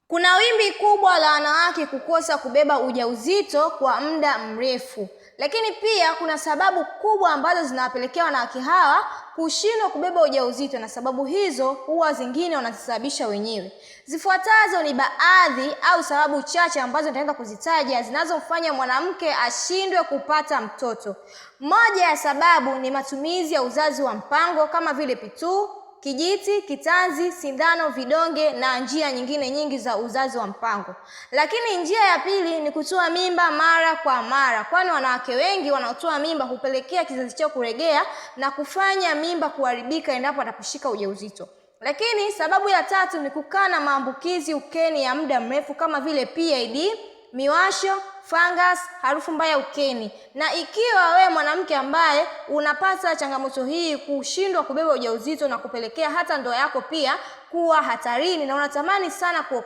Kuna wimbi kubwa la wanawake kukosa kubeba ujauzito kwa muda mrefu, lakini pia kuna sababu kubwa ambazo zinawapelekea wanawake hawa kushindwa kubeba ujauzito, na sababu hizo huwa zingine wanazisababisha wenyewe. Zifuatazo ni baadhi au sababu chache ambazo nitaenda kuzitaja zinazomfanya mwanamke ashindwe kupata mtoto. Moja ya sababu ni matumizi ya uzazi wa mpango kama vile pituu, kijiti, kitanzi, sindano, vidonge na njia nyingine nyingi za uzazi wa mpango. Lakini njia ya pili ni kutoa mimba mara kwa mara, kwani wanawake wengi wanaotoa mimba hupelekea kizazi chao kuregea na kufanya mimba kuharibika endapo atakushika ujauzito. Lakini sababu ya tatu ni kukaa na maambukizi ukeni ya muda mrefu kama vile PID, miwasho, fungus, harufu mbaya ukeni. Na ikiwa wewe mwanamke ambaye unapata changamoto hii, kushindwa kubeba ujauzito na kupelekea hata ndoa yako pia kuwa hatarini, na unatamani sana kuokoa